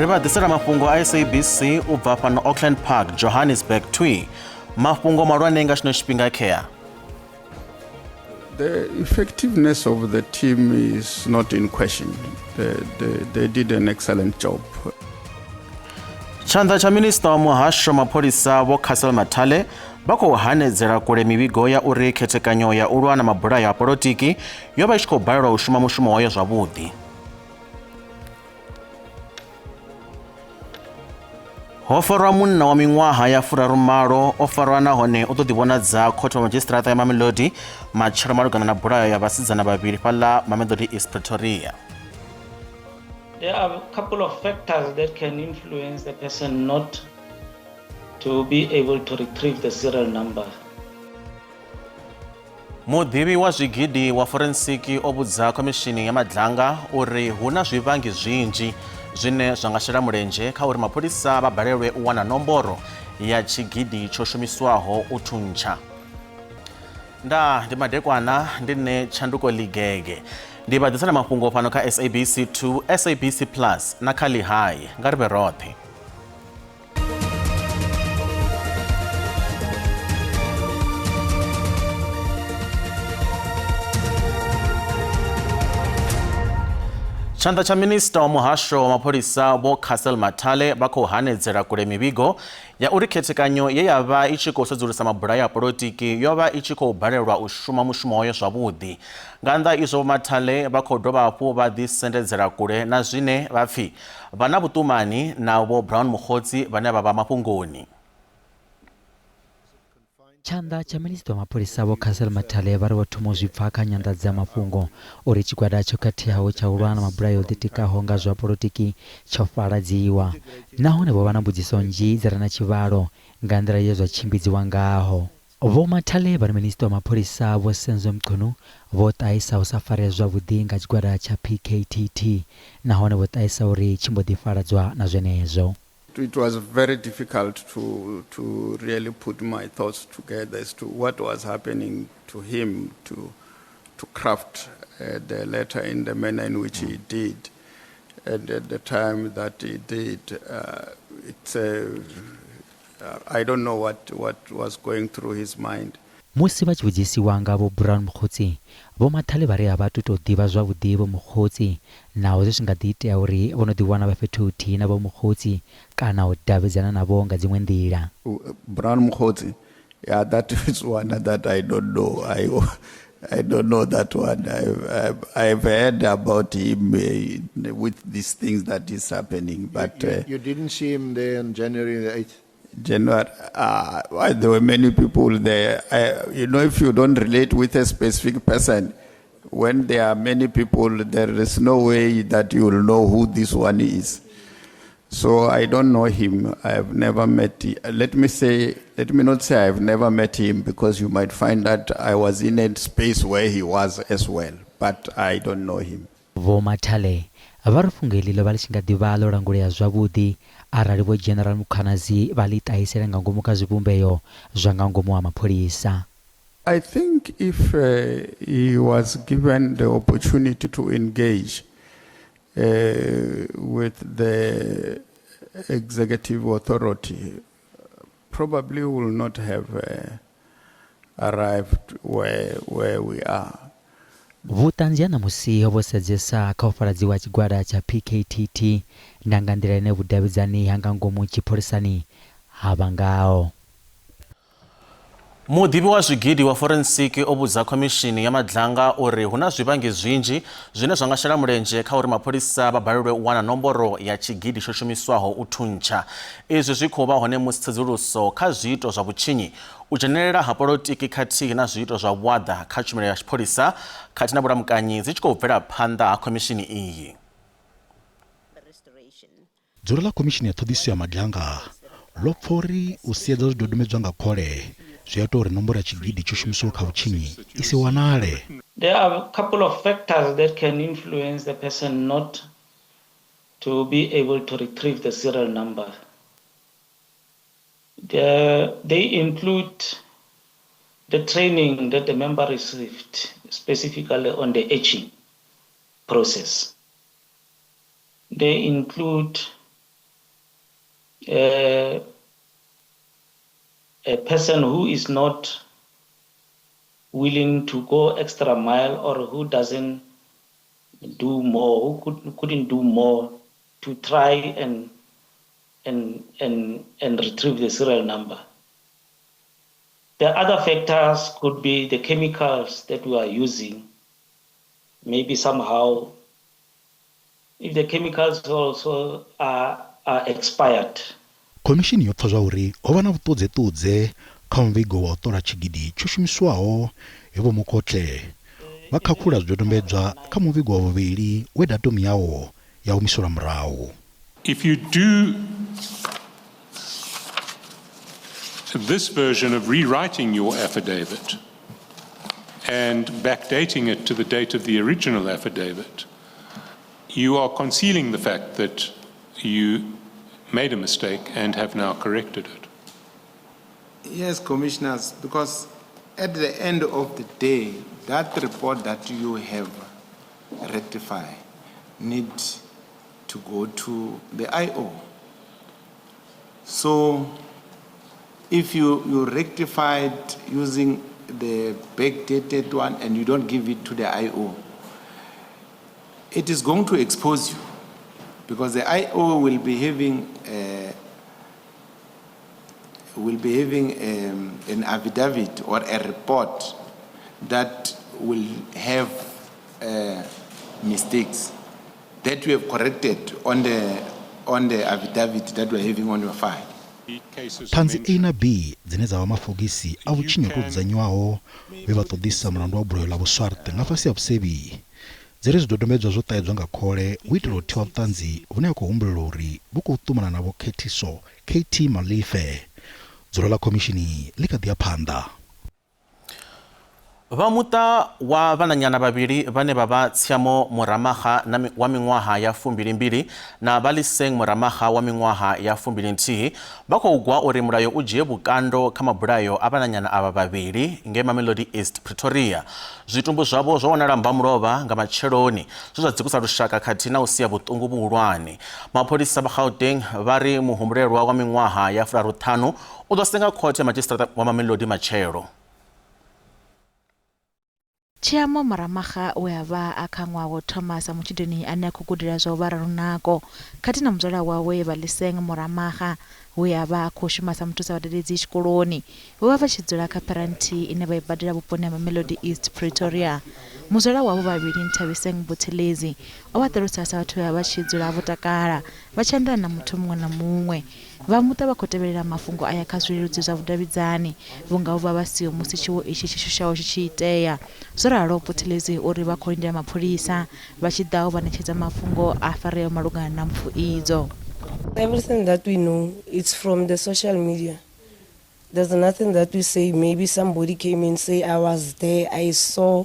Ri vha ḓisela mafhungo a SABC u bva fhano Auckland Park, Johannesburg twi. Mafhungo mahulwane nga tshino tshifhinga khea. The effectiveness of the team is not in question. They did an excellent job. Tshanḓa tsha minista wa muhasho mapholisa Vho Cassel Mathale vha khou hanedzela kule mivhigo ya uri khethekanyo ya u lwa na mabulayo a polotiki yo vha i tshi khou balelwa u shuma mushumo wayo zwavhuḓi. Ho farwa munna wa miṅwaha ya 30 o farwa nahone u ḓo ḓivhonadza khothe wa madzhisiṱiraṱa ya Mamelodi matshelo malugana na bulayo ya vhasidzana vhavhili fhaḽa Mamelodi East Pretoria. There are a couple of factors that can influence the person not to be able to retrieve the serial number. Muḓivhi wa zwigidi wa forensiki o vhudza khomishini ya Madlanga uri hu na zwivhangi zwinzhi zwine zwa nga shela mulenzhe kha uri mapholisa vha balelwe u wana nomboro ya tshigidi tsho shumiswaho u thuntsha. Nda ndi madekwana ndi nṋe Tshanduko Ligege. Ndi vha ḓisela mafhungo fhano kha SABC 2, SABC Plus na kha Lihai. Nga ri vhe roṱhe. Tshanḓa tsha minista wa muhasho wa mapholisa Vho Cassel Mathale vha khou hanedzela kule mivhigo ya uri khethekanyo ye ya vha i tshi khou sedzulusa mabulayo a polotiki yo vha i tshi khou balelwa u shuma mushumo wayo zwavhuḓi. Nga nnḓa ha izwo Vho Mathale vha khou dovha hafhu vha ḓi sendedzela kule na zwine vha pfi vha na vhuṱumani na Vho Brown Mogotsi vhane vha vha mafhungoni. Tshanḓa tsha minisiṱa wa mapholisa Vho Cassel Mathale vha ri vho thoma u zwi pfa kha nyanḓadzamafhungo uri tshigwada tsho khetheaho tsha u lwa na mabulayo o ḓitikaho nga zwa polotiki tsho fhaladziwa nahone vho vha na mbudziso nnzhi dzi re na tshivhalo nga nḓila ye zwa tshimbidziwa ngaho. Vho Mathale vha ri minisiṱa wa mapholisa Vho Senzo Mchunu vho ṱahisa u sa farea zwavhuḓi nga tshigwada tsha PKTT nahone vho ṱahisa uri tshi mbo ḓi fhaladzwa na zwenezwo. It was very difficult to really put my thoughts together as to what was happening to him to craft the letter in the manner in which he did. And at the time that he did, I don't know what was going through his mind. Musi vha tshi vhudzisiwa nga Vho Brown Mogotsi, Vho Mathale vha ri a vha athu tou ḓivha zwavhuḓi Vho Mogotsi naho zwi tshi nga ḓi itea uri vho no ḓiwana vha fhethu huthihi na Vho Mogotsi kana u davhidzana navho nga dziṅwe nḓila. Brown Mogotsi, yeah, that is one that I don't know. I don't know that one. I've heard about him with these things that is happening, but You didn't see him there on January the 8th? January, well, there were many people there. If you don't relate with a specific person, when there are many people, there is no way that you will know who this one is. So I don't know him. I've never met. Let me say, let me not say I've never met him, because you might find that I was in a space where he was as well, but I don't know him. Vho Mathale vha ri fhungo iḽi ḽo vha ḽi tshi nga ḓi vha ḽo langulea zwavhuḓi arali Vho General Mkhwanazi vha ḽi ṱahisela nga ngomu kha zwivhumbeo zwa nga ngomu ha mapholisa. I think if he was given the opportunity to engage with the executive authority, probably will not have arrived where we are. Vhuṱanzi ha ṋamusi ho vho sedzesa kha u fhaladziwa ha tshigwada tsha PKTT na nga nḓila ine vhudavhidzani ha nga ngomu tshipholisani ha vha ngaho. Muḓivhi wa zwigidi wa forensiki o vhudza khomishini ya Madlanga uri hu na zwivhangi zwinzhi zwine zwa nga shela mulenzhe kha uri mapholisa vha balelwe u wana nomboro ya tshigidi tsho shumiswaho u thuntsha. Izwi zwi khou vha hone musi tsedzuluso kha zwiito zwa vhutshinyi, u dzhenelela ha polotiki khathihi na zwiito zwa vhuaḓa kha tshumelo ya tshipholisa khathihi na vhulamukanyi dzi tshi khou bvela phanḓa ha khomishini iyi. Dzulo ḽa Khomishini ya Ṱhoḓisiso ya Madlanga ḽo pfa uri u siedza zwidodombedzwa nga khole zwi a ita uri nomboro ya tshigidi tsho shumiswaho kha vhutshinyi i si wanale. There are a couple of factors that can influence the person not to be able to retrieve the serial number. They include the training that the member received, specifically on the etching process. They include A person who is not willing to go extra mile or who doesn't do more, who couldn't do more to try and retrieve the serial number. The other factors could be the chemicals that we are using. Maybe somehow, if the chemicals also are expired. Khomishini yo pfa zwa uri ho vha na vhuṱudzeṱudze kha muvhigo wa u ṱola tshigidi tsho shumiswaho he Vho Mokgotle vha khakhulula zwidodombedzwa kha muvhigo wa vhuvhili we datumu yawo ya humiselwa murahu. If you do this version of rewriting your affidavit and backdating it to the date of the original affidavit, you are concealing the fact that you made a mistake and have now corrected it. Yes, Commissioners, because at the end of the day, that report that you have rectified needs to go to the IO. So if you rectified using the backdated one and you don't give it to the IO, it is going to expose you, because the IO will be having an affidavit or a report that will have mistakes that we have corrected on the affidavit that we are having on your file. Ṱhanzi A na B dzine dza vha mafogisi a vhutshinyi ho tou dzudzanywaho vhe vha ṱoḓisa mulandu wa bulayo ḽa Vho Swart nga fhasi ha vhusevhi dzi ri zwidodombedzwa zwo ṱahedzwa nga khole hu itela u thivha vhuṱanzi vhune ha khou humbulelwa uri vhu khou ṱumana na Vho Khethiso KT Malife. Dzulo ḽa khomishini ḽi kha ḓi ya phanḓa. Vha muṱa wa vhananyana vhavhili vhane vha vha Tshiamo Moramaga wa miṅwaha ya 22 na Vhaliseng Moramaga wa miṅwaha ya 21 vha khou gwa uri mulayo u dzhie vhukando kha mabulayo a vhananyana avha vhavhili ngei Mamelodi East, Pretoria. Zwitumbu zwavho zwo wanala mbamulovha nga matsheloni zwe zwa dzikusa lushaka khathihi na u sia vhuṱungu vhuhulwane. Mapholisa vha Gauteng vha ri muhumbulelwa wa miṅwaha ya 35 u ḓo senga khothe ya madzhisiṱiraṱa wa Mamelodi matshelo. Tshiamo Moramaga we a vha a kha ṅwaha wa u thoma sa mutshudeni ane a khou gudela zwa u vha ralunako khathihi na muzwala wawe Vhaliseng Moramaga we a vha a khou shuma sa muthusa vhadededzi tshikoloni vho vha vha tshi dzula kha phera nthihi ine vha i badela vhuponi ha Mamelodi East, Pretoria. Muzwala wavho vhavhili Nthabiseng Buthelezi o vha ṱalusa sa vhathu vhe vha tshi dzula vho takala vha tshi anḓana na muthu muṅwe na muṅwe. Vha muṱa vha khou tevhelela mafhungo aya kha zwileludzi zwa vhudavhidzani vhunga vho vha vha siho musi tshiwo itshi tshi shushaho tshi tshi itea. Zwo ralo Buthelezi uri vha khou lindela mapholisa vha tshi ḓa u vha ṋetshedza mafhungo a fareaho malugana na mpfu idzo. Everything that we know, it's from the social media. There's nothing that we say. Maybe somebody came and say, I was there, I saw,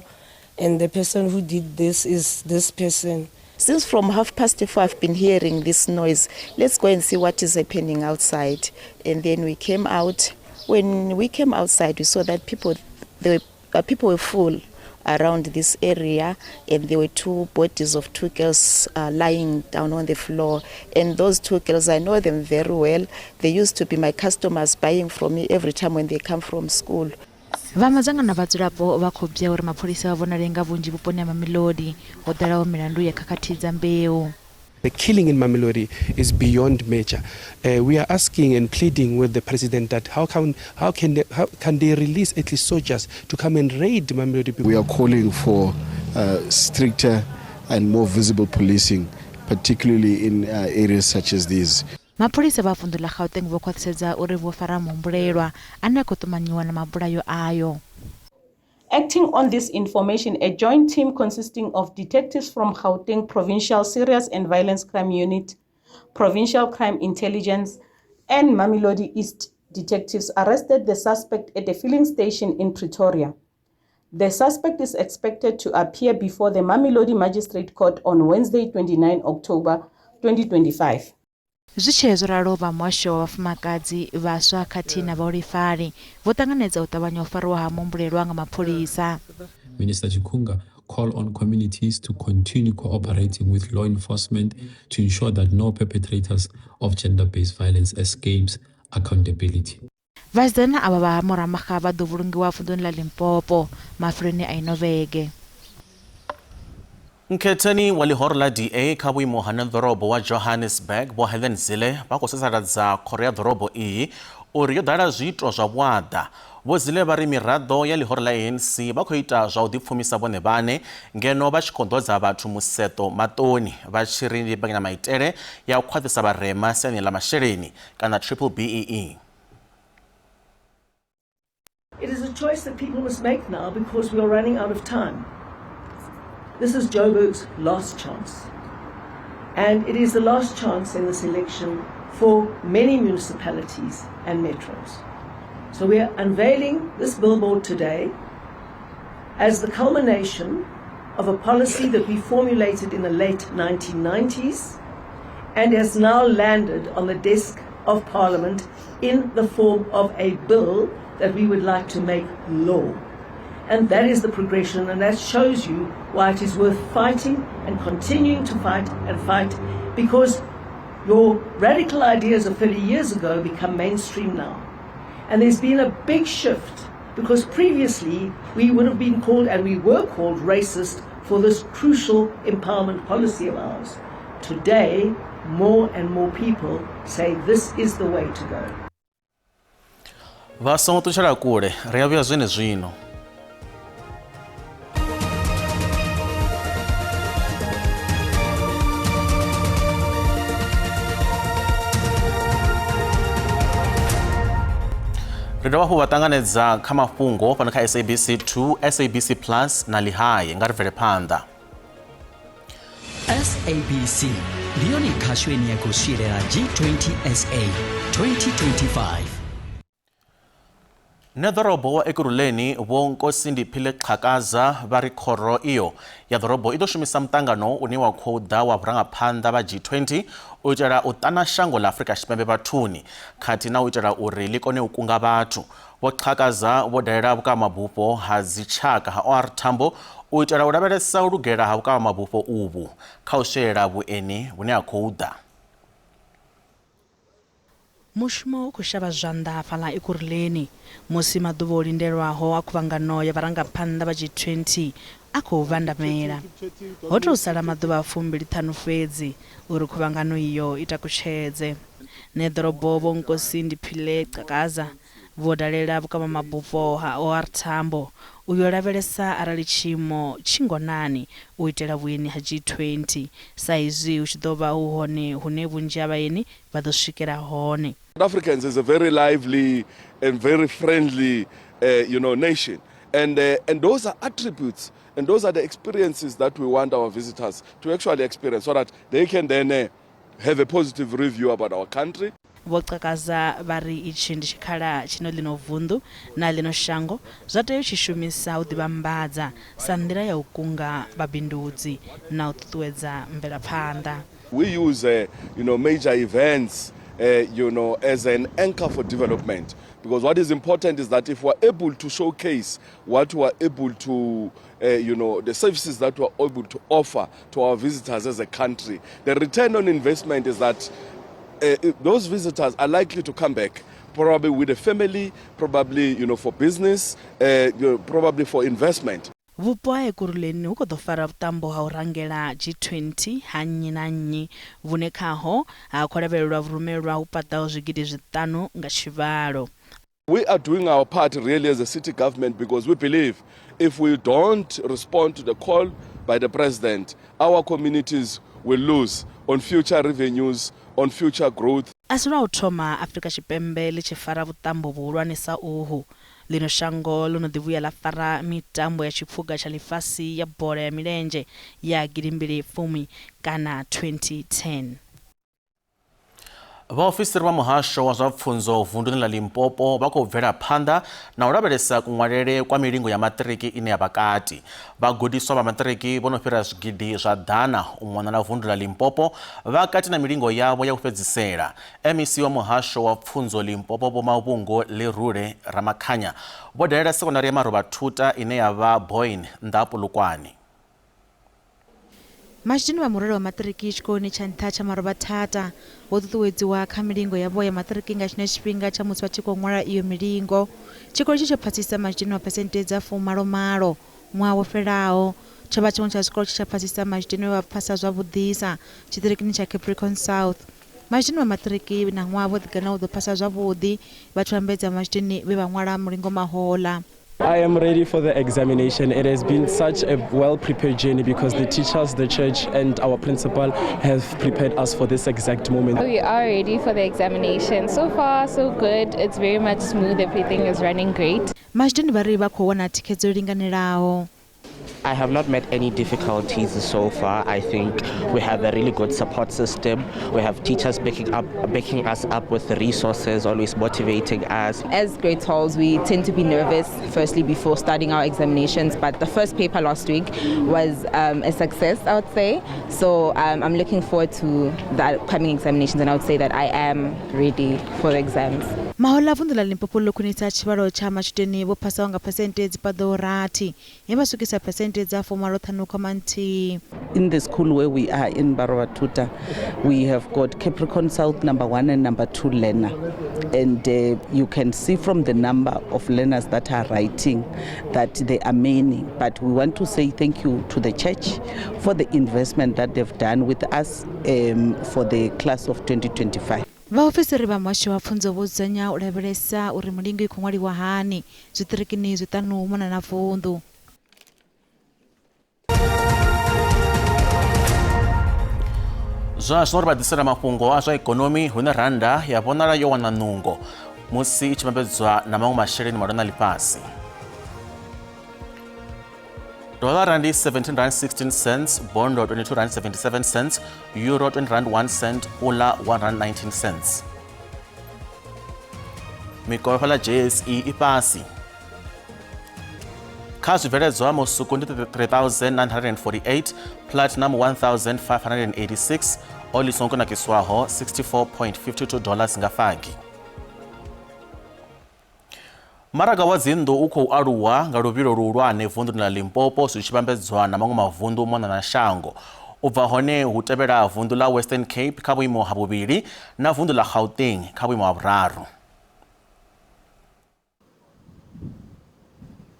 and the person who did this is this person. Since from 4:30, I've been hearing this noise. Let's go and see what is happening outside. And then we came out. When we came outside, we saw that people were full around this area, and there were two bodies of two girls lying down on the floor. And those two girls, I know them very well. They used to be my customers, buying from me every time when they come from school. Vha madzangano a vhadzulapo vha khou bya uri mapholisa vha vhonale nga vhunzhi vhuponi ha Mamelodi ho ḓalaho milandu ya khakhathi dza mbeu. The killing in Mamelodi is beyond measure. We are asking and pleading with the president that how can they release at least soldiers to come and raid Mamelodi? We are calling for stricter and more visible policing, particularly in areas such as these. Mapholisa vha vunḓu ḽa Gauteng vho khwaṱhisedza uri vho fara muhumbulelwa ane a khou ṱumanyiwa na mabulayo ayo. Acting on this information, a joint team consisting of detectives from Gauteng Provincial Serious and Violence Crime Unit, Provincial Crime Intelligence, and Mamelodi East detectives arrested the suspect at a filling station in Pretoria. The suspect is expected to appear before the Mamelodi Magistrate Court on Wednesday, 29 October 2025. Zwi tshee zwo ralo vha muhasho wa vhafumakadzi vhaswa khathihi na vhaholefhali vho ṱanganedza u ṱavhanya u fariwa ha muhumbulelwa nga mapholisa. Minister Chikunga call on communities to continue cooperating with law enforcement to ensure that no perpetrators of gender-based violence escapes accountability. Vhasidzana avha vha ha Moramaga vha ḓo vhulungiwa vunḓuni ḽa Limpopo mafheloni a ino vhege. Nkhetheni wa ḽihoro ḽa DA kha vhuimo ha ṋeḓorobo wa Johannesburg Vho Helen Zille vha khou sasaladza khoro ya ḓorobo iyi uri yo ḓala zwiito zwa vhuaḓa. Vho Zille vha ri miraḓo ya ḽihoro ḽa ANC vha khou ita zwa u ḓipfumisa vhone vhaṋe ngeno vha tshi khou ḓodza vhathu museṱo maṱoni vha tshi ri ndi mbekanyamaitele ya u khwaṱhisa vharema siani ḽa masheleni kana triple BEE. It is a choice that people must make now because we are running out of time. This is Joburg's last chance. And it is the last chance in this election for many municipalities and metros. So we are unveiling this billboard today as the culmination of a policy that we formulated in the late 1990s and has now landed on the desk of Parliament in the form of a bill that we would like to make law. And that is the progression, and that shows you why it is worth fighting and continuing to fight and fight, because your radical ideas of 30 years ago become mainstream now. And there's been a big shift, because previously we would have been called, and we were called, racist for this crucial empowerment policy of ours. Today, more and more people say this is the way to go. Vha songo ṱutshela kule, ri a vhuya zwenezwino. Ri dovha hafhu vha ṱanganedza kha mafhungo fhano kha SABC 2, SABC Plus na Lihai. Nga ri bvele phanḓa. SABC ndi yone khasho ine ya khou swielela G20 SA 2025. Ṋeḓorobo wa Ekurhuleni Vho Nkosindiphile Xhakaza vha ri khoro iyo ya ḓorobo i ḓo shumisa muṱangano une wa khou ḓa wa vhurangaphanḓa vha G20 u itela u ṱana shango ḽa Afrika Tshipembe vhathuni khathihi na u itela uri ḽi kone u kunga vhathu. Vho Xhakaza vho dalela vhukavhamabufho ha dzitshaka ha OR Tambo u itela u lavhelesa u lugela ha vhukavhamabufho uvhu kha u swielela vhueni vhune ha khou ḓa. Mushumo u khou shavha zwanḓa fhaḽa Ekurhuleni musi maḓuvha o lindelwaho a khuvhangano ya vharangaphanḓa vha G20 a khou vhandamela. Ho tou sala maḓuvha a fumbili ṱhanu fhedzi uri khuvhangano iyo i takutshedze. Ṋeḓorobo Vho Nkosindiphile Xhakaza vho dalela vhukavhamabufho ha OR Tambo u yo lavhelesa arali tshiimo tshi ngonani u itela vhueni ha G20 sa izwi hu tshi ḓo vha hu hone hune vhunzhi ha vhaeni vha ḓo swikela hone. South Africans is a very lively and very friendly you know, nation. And, and those are attributes and those are the experiences that we want our visitors to actually experience so that they can then have a positive review about our country. Vho Xhakaza vha ri itshi ndi tshikhala tshine ḽino vunḓu na ḽino shango zwa tea u tshi shumisa u ḓivhambadza sa nḓila ya u kunga vhabindudzi na u ṱuṱuwedza mvelaphanḓa. We use major events as an anchor for development, because what is important is that if we're able to showcase what we're able to, the services that we're able to offer to our visitors as a country, the return on investment is that those visitors are likely to come back, probably with a family, probably for business, probably for investment. Vhupo ha Ekurhuleni hu khou ḓo fara vhuṱambo ha u rangela G20 ha nnyi na nnyi vhune khaho ha khou lavhelelwa vhurumelwa hu paḓaho zwigidi zwiṱanu nga tshivhalo. We are doing our part really as a city government, because we believe if we don't respond to the call by the president, our communities will lose on future revenues, on future growth. A si lwa u thoma Afrika Tshipembe ḽi tshi fara vhuṱambo vhuhulwanesa uhu. Ḽino shango ḽo no ḓi vhuya ḽa fara mitambo ya tshiphuga tsha ḽifhasi ya bola ya milenzhe ya gidimbili fumi kana 2010. Vhaofisiri vha muhasho wa zwa pfunzo vunduni ḽa Limpopo vha khou bvela phanḓa na u lavhelesa kuṅwalele kwa milingo ya maṱiriki ine ya vha kati. Vhagudiswa vha maṱiriki vho no fhira zwigidi zwa ḓana u mona na vundu ḽa Limpopo vha kati na milingo yavho ya u fhedzisela. MEC wa muhasho wa pfunzo Limpopo Vho Mavhungo Lerule Ramakhanya vho dalela sekondari ya Marovhathuta ine ya vha Boyne nnḓa ha Polokwane. Matshudeni vha murole wa maṱiriki tshikoloni tsha nṱha tsha Marovhathata vho ṱuṱuwedziwa kha milingo yavho ya maṱiriki nga tshino tshifhinga tsha musi vha tshi khou ṅwala iyo milingo. Tshikolo itshi tsho phasisa matshudeni wa phesenthe dza 80 ṅwaha wo fhelaho. Tsho vha tshiṅwe tsha zwikolo tshe tsha phasisa matshudeni vhe vha phasa zwavhuḓisa tshiṱirikini tsha Capricorn South. Matshudeni vha maṱiriki na ṅwaha vho ḓigana u ḓo phasa zwavhuḓi vha tshi vhambedza matshudeni vhe vha ṅwala mulingo mahoḽa. I am ready for the examination. It has been such a well-prepared journey because the teachers, the church and our principal have prepared us for this exact moment. We are ready for the examination. So far, so good. It's very much smooth. Everything is running great. Matshudeni vha ri vha khou wana thikhedzo yo linganelaho. I have not met any difficulties so far. I think we have a really good support system. We have teachers backing us up with resources, always motivating us. As grade 12s, we tend to be nervous firstly before starting our examinations, but the first paper last week was a success, I would say. So I'm looking forward to the upcoming examinations, and I would say that I am ready for the exams. Mahoḽa vunḓu ḽa Limpopo ḽo khwinisa tshivhalo tsha matshudeni vho phasaho nga phesenthe dzi paḓaho rathi, he vha swikisa phesenthe dza 85.1. In the school where we are in Barobathuta, we have got Capricorn South number 1 and number 2 learner. And you can see from the number of learners that are writing that they are many. But we want to say thank you to the church for the investment that they've done with us for the class of 2025. Vhaofisiri vha muhasho wa pfunzo vho dzudzanya u lavhelesa uri mulingo i khou ṅwaliwa hani zwiṱirikini zwiṱanu u mona na vunḓu. Zwa zwino ri vha ḓisela mafhungo a zwa ikonomi hune randa ya vhonala yo wana nungo musi i tshi vhambedzwa na maṅwe masheleni malwana ḽifhasi. Dollar ndi 17 rand 16 cents, bondo 22 rand 77 cents, euro 20 rand 1 cent, pula 1 rand 19 cents. Mikovhe fhaḽa JSE i fhasi. Kha zwibveledzwa musuku ndi 3948, platinum 1586, oli songo kunakiswaho $64.52 nga fagi. Maraga wa dzinnḓu u khou aluwa nga luvhilo luhulwane vunḓuni ḽa Limpopo zwi tshi vhambedzwa na maṅwe mavunḓu u mona na shango. U bva hone hu tevhela vunḓu ḽa Western Cape kha vhuimo ha vhuvhili na vunḓu ḽa Gauteng kha vhuimo ha vhuraru.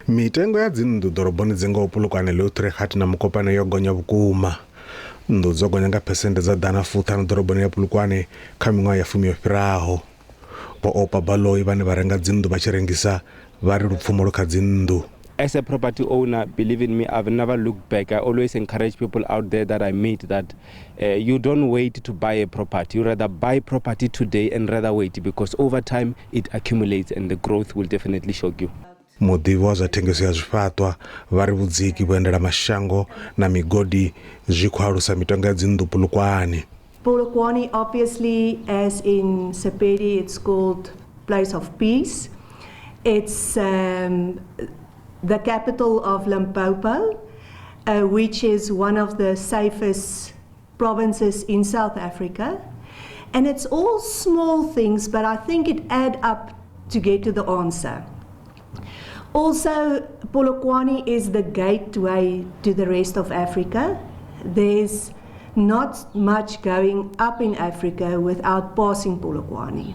Mitengo ya dzinnḓu ḓoroboni dzi ngaho Polokwane, Leutrigat na Mokopane yo gonya vhukuma. Nnḓu dzo gonya nga phesenthe dza 150 ḓoroboni ya Polokwane kha miṅwaha ya 10 yo fhiraho. Vho Opa Baloyi vhane vha renga dzinnḓu vha tshi rengisa vha ri lupfumo lu kha dzinnḓu. As a property owner, believe in me, I've never looked back. I always encourage people out there that I meet that you don't wait to buy a property. You rather buy property today and rather wait, because over time it accumulates and the growth will definitely shock you. Muḓivhi wa zwa thengiso ya zwifhaṱwa vha ri vhudziki, vhuendelamashango na migodi zwi khou alusa mitengo ya dzinnḓu Polokwane. Polokwane, obviously, as in Sepedi, it's called place of peace. It's the capital of Limpopo, which is one of the safest provinces in South Africa. And it's all small things, but I think it adds up to get to the answer. Also, Polokwane is the gateway to the rest of Africa. There's not much going up in Africa without passing Polokwane.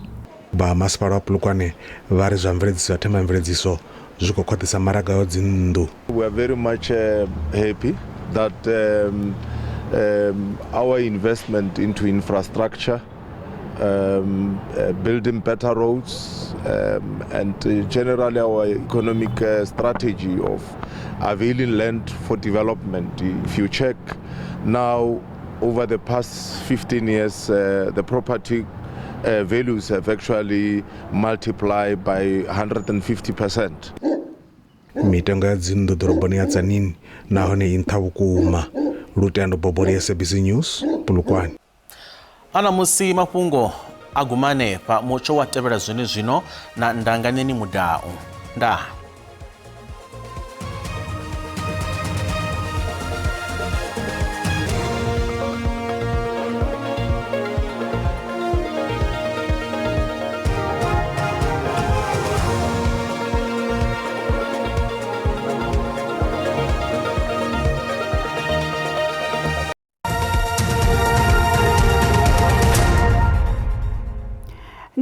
Vha masipala wa Polokwane vha ri zwa mveledziso ya themamveledziso zwi khou khwaṱhisa maraga wa dzinnḓu. We are very much happy that our investment into infrastructure, building better roads, and generally our economic strategy of availing land for development. If you check now, over the past 15 years, the property values have actually multiplied by 150%. Mitengo ya dzinnḓu ḓoroboni ya Tzaneen nahone i nṱha vhukuma. Lutendo Boboli, SABC News, Polokwane. Ana musi mafhungo a gumane fha mutsho wa tevhela zwene zwino na Ndanganeni Mudau. Ndaa.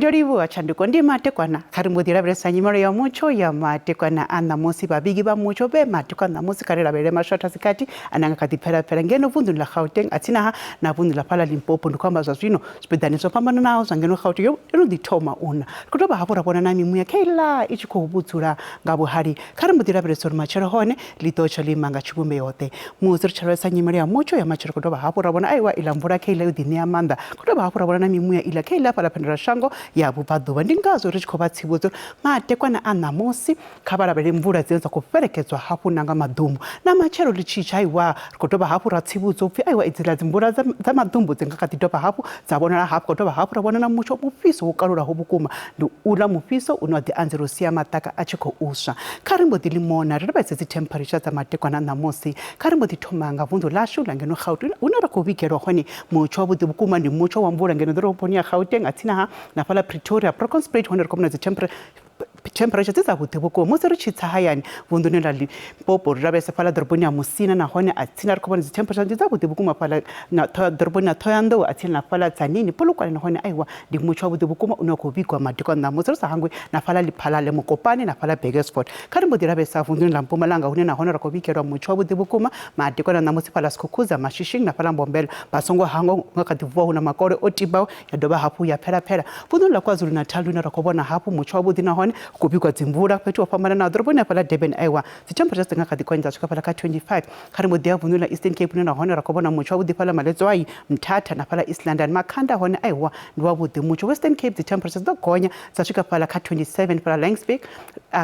Ndo livhuwa tshanduko ndi matekwana. Kha ri mbo ḓi lavhelesa nyimelo ya mutsho ya matekwana a ṋamusi. Vhavhigi vha mutsho vhe matekwana ṋamusi kha ri lavhelele mashotha sikati ane a nga kha ḓi pfela-pfela ngeno vunḓuni ḽa Gauteng a tsini ha na vunḓu ḽa fhaḽa Limpopo. Ndi khou amba zwa zwino zwipiḓani zwo fhambananaho zwa ngeno Gauteng yo no ḓi thoma u na. Ri khou dovha hafhu ra vhona na mimuya kheiḽa i tshi khou vhudzula nga vhuhali. Kha ri mbo ḓi lavhelesa uri matshelo hone ḽi ḓo tsha ḽo ima nga tshivhumbeo-ḓe. Musi ri tshi lavhelesa nyimele ya mutsho ya matshelo ri khou dovha hafhu ra vhona aiwa iḽa mvula kheiḽa yo ḓiṋea maanḓa. Ri khou dovha hafhu ra vhona na mimuya iḽa kheiḽa fhaḽa phendelashango ya vhubvaḓuvha. Ndi ngazwo ri tshi khou vha tsivhudza uri madekwana a ṋamusi kha vha lavhelele mvula dzine dza khou fhelekedzwa hafhu na nga maḓumbu. Na matshelo ḽi tshi tsha aiwa ri khou dovha hafhu ra tsivhudza u pfi aiwa idziḽa dzimvula dza maḓumbu dzi nga kha ḓi dovha hafhu dza vhonala hafhu. Khou dovha hafhu ra vhona na mutsho mufhiso wo kalulaho vhukuma. Ndi uḽa mufhiso une wa ḓi anzela u sia maṱaka a tshi khou swa. Kha ri mbo ḓi limona ri lavhelese dzi temperature dza madekwana a ṋamusi. Kha ri mbo ḓi thoma nga vunḓu ḽashu ḽa ngeno Gauteng hune ra khou vhigelwa hone mutsho wavhuḓi vhukuma. Ndi mutsho wa mvula ngeno ḓoroboni ya Gauteng a tsini ha na fhaḽa Pretoria, Bronkhorstspruit hone ri khou vhona dzi temperature dzi dzavhuḓi vhukuma. Musi ri tshi tsa hayani vunḓuni ḽa Limpopo ri lavhelesa fhaḽa ḓoroboni ya Musina nahone a tsini ri khou vhona dzi temperature ndi dzavhuḓi vhukuma fhaḽa na ḓoroboni ya Ṱhohoyanḓou a tsini na fhaḽa Tzaneen Polokwane nahone aiwa ndi mutsho wavhuḓi vhukuma une wa khou vhigwa madekwana ṋamusi ri sa hangwi na fhaḽa Lephalale Mokopane na fhaḽa Burgersfort. Kha ri mbo ḓi lavhelesa vunḓuni ḽa Mpumalanga hune nahone ra khou vhigelwa mutsho wavhuḓi vhukuma madekwana ṋamusi fhaḽa Skukuza Mashishing na fhaḽa Mbombela. Vha songo hangwa hu nga kha ḓi vuwa hu na makole o tibaho ya dovha hafhu ya phela-phela. Vunḓuni ḽa KwaZulu-Natal hune ra khou vhona hafhu mutsho wavhuḓi nahone hu khou vhigwa dzimvula fhethu ho fhambananaho. Ḓoroboni ya fhaḽa Durban aiwa dzi temperature dzi nga kha ḓi gonya dza swika fhaḽa kha 25. Kha ri mbo ḓi ya vunḓuni ḽa Eastern Cape hune nahone ra khou vhona mutsho wavhuḓi fhaḽa Maletswai, Mthatha na fhaḽa East London. Makhanda hone aiwa ndi wavhuḓi mutsho. Western Cape dzi temperature dzi ḓo gonya dza swika fhaḽa kha 27 fhaḽa Laingsburg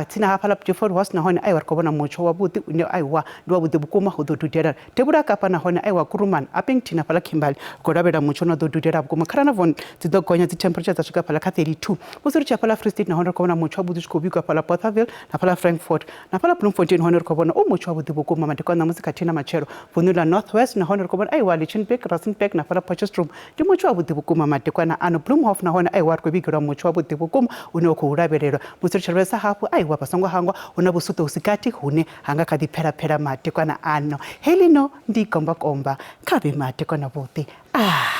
tsini ha fhaḽa Beaufort West nahone aiwa ri khou vhona mutsho wavhuḓi une aiwa ndi wavhuḓi vhukuma hu ḓo dudela. Devhula ha Kapa nahone aiwa Kuruman, Upington na fhaḽa Kimberley ri khou lavhelela mutsho une wa ḓo dudela vhukuma. Carnarvon dzi ḓo gonya dzi temperature dza swika fhaḽa kha 32. Musi ri tshi ya fhaḽa Free State nahone ri khou vhona mutsho wavhuḓi u tshi khou vhigwa fhaḽa Bothaville na fhaḽa Frankfort na fhaḽa Bloemfontein hone ri khou vhona u mutsho wavhuḓi vhukuma madekwana ṋamusi khathihi na matshelo. Vunḓu ḽa North West nahone ri khou vhona aiwa Lichtenburg, Rustenburg na fhaḽa Potchefstroom ndi mutsho wavhuḓi vhukuma madekwana ano. Bloemhof nahone aiwa ri khou vhigelwa mutsho wavhuḓi vhukuma une wa khou lavhelelwa. Musi ri tshi lavhelesa hafhu aiwa vha songo hangwa hu na vhusuṱo hu si gathi hune ha nga kha ḓi phela-phela madekwana ano. Heḽino ndi gombakomba kha vhe madekwana vhuḓi. Ah!